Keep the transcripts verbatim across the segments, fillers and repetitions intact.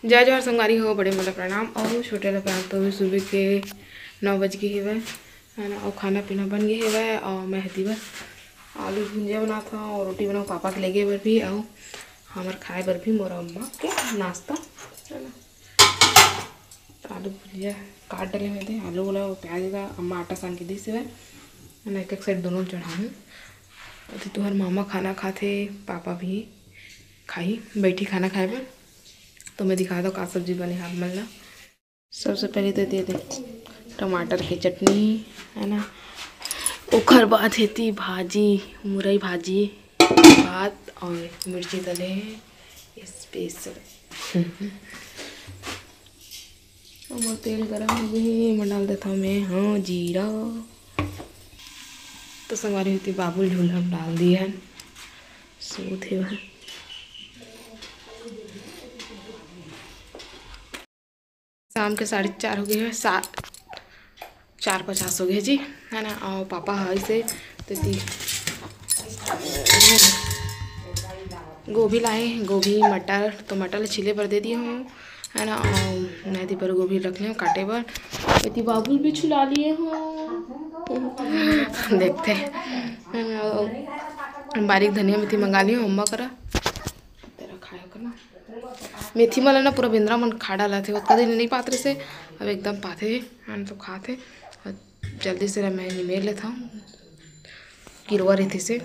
जय जोहार संगवारी हो, बड़े मन ला प्रणाम अउ छोटे ला प्यार। तो अभी सुबह के नौ बज गे हेवय, है ना, अउ खाना पीना बन गे हेवय अउ मैं हती बर आलू भुंजिया बनात हव अउ रोटी बनाऊँ पापा के लेगे बर भी अउ हमर खाए बर भी, मोर अम्मा के नाश्ता, है ना। तो आलू भुंजिया काट डले में दे, आलू वाला प्याज ला अम्मा आटा सान के दिस हेवय, है ना, एक एक साइड दोनों चढ़ाहूँ। अति तुहर मामा खाना खाथे, पापा भी खाही, बैठी खाना खाए बर। तो मैं दिखा दो का सब्जी बने हे आप मन ला। सबसे पहले तो दे दे टमाटर के चटनी, है ना, ओखर बाद हेती भाजी, मुरई भाजी, भात और मिर्ची तले हे स्पेशल। हमर तेल गरम हो गए, मैं डाल देता हूँ मैं, हाँ, जीरा। तो संगवारी होती बाबुल झूला हम डाल दिए हैं, सूत है वह। शाम के साढ़े चार हो गए हैं, सात, चार पचास हो गए जी, है ना। और पापा है इसे तो दी गोभी लाए हैं, गोभी मटर, तो मटर छिले बर दे दिए हूँ, है ना। और मैं दी पर गोभी रख लें काटे बर। इति बाबुल भी छुला लिए हूँ। देखते हैं, है ना, और बारीक धनिया मेथी मंगा ली हूँ अम्मा करा, तेरा खाए का ना। मेथी मला ना पूरा बेंदरा मन खा डाला थे, ओतका दिन नहीं पात रहे से, अब एकदम पाथे, हम तो खाते। और जल्दी से मैं निमेर लेता हूँ, किरवा रही थी से,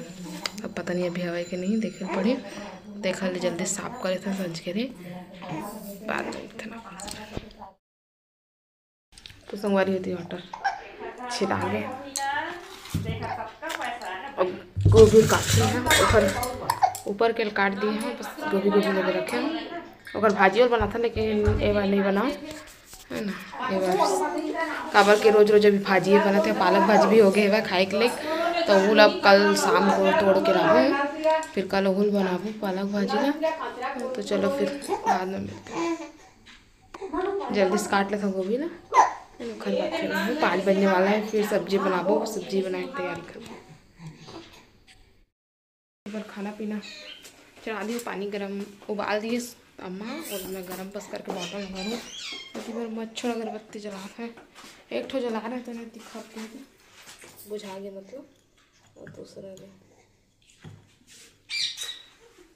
अब पता नहीं अभी हवा के नहीं, देखे पड़ी, देखा ले जल्दी साफ कर लेते हैं, संझ के रे बाद में लेते हैं। तो संगवारी होती मटर छिला गए। अब गोभी काट ली है, ऊपर ऊपर के काट दिए हैं, बस गोभी गोभी लगे रखे हैं। ओकर भाजी और बनाता, लेकिन ए बार नहीं बना, है ना। ए बार काबर के रोज रोज अभी भाजी ही बनाते हैं, पालक भाजी भी हो गए है खाए के लिए, तो वो ला कल शाम को तोड़ के लाबो, फिर कल ओहुल बनाबो पालक भाजी ला। तो चलो फिर बाद में मिलते हैं। जल्दी से काट लेथव गोभी ला, ओखर बाद फिर पाँच बजने वाला है, फिर सब्जी बनाबो, सब्जी बनाए के तैयारी करबो। एक बार खाना पीना चढ़ा दियो, पानी गरम उबाल दिए अम्मा, और मैं गरम बस करके बॉटल में भरूँ। एक बार मच्छर अगरबत्ती जलात है, एक ठो जला रहे तो नहीं दिखा, बुझा गया मतलब, और दूसरा भी।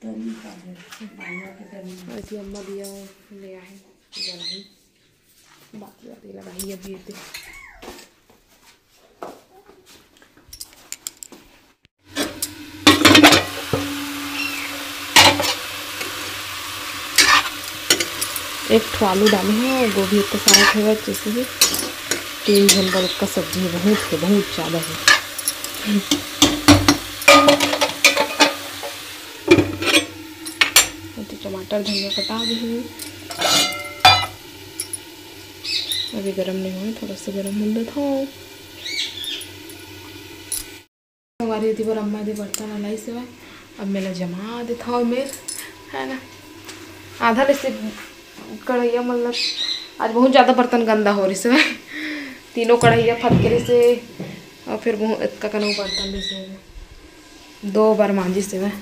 तरी का दे, बांगा के तरी। अति अम्मा दिया ले आहे, जलाई। बाती वाती लगाई अभी एती। एक ठो आलू डाले हैं और गोभी इतना सारा फेंका, जैसे कि तीन झन बर का सब्जी है, बहुत है, बहुत ज़्यादा है। अति टमाटर धनिया कटा भी है, अभी गरम नहीं हुए, थोड़ा सा गरम होने देता हूँ। हमारे एती बर अम्मा दे बर्तन ला लाइस हवय, अब मैं ला जमा देथव मेर, है ना। आधा ले से कढ़ैया मन ला, आज बहुत ज़्यादा बर्तन गंदा हो रहिस हवय, तीनों कढ़ैया फटके रहिस हे, और फिर बहुत अतका कन बर्तन रहिस हे, दो बार मांजिस हवय।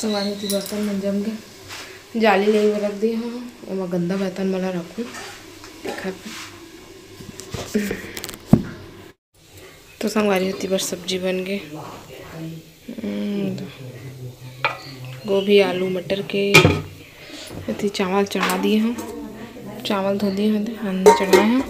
संगवारी होती बर्तन मन जम के जाली ले रख दिए हूँ, एमा गंदा बर्तन मन ला रखूँ। देखत तो संगवारी होती बर सब्जी बन गे। हम्म, गोभी, आलू, मटर के एती चावल चढ़ा दिए हूँ। चावल धो दिए हूँ, अंदर चढ़ाए हूँ।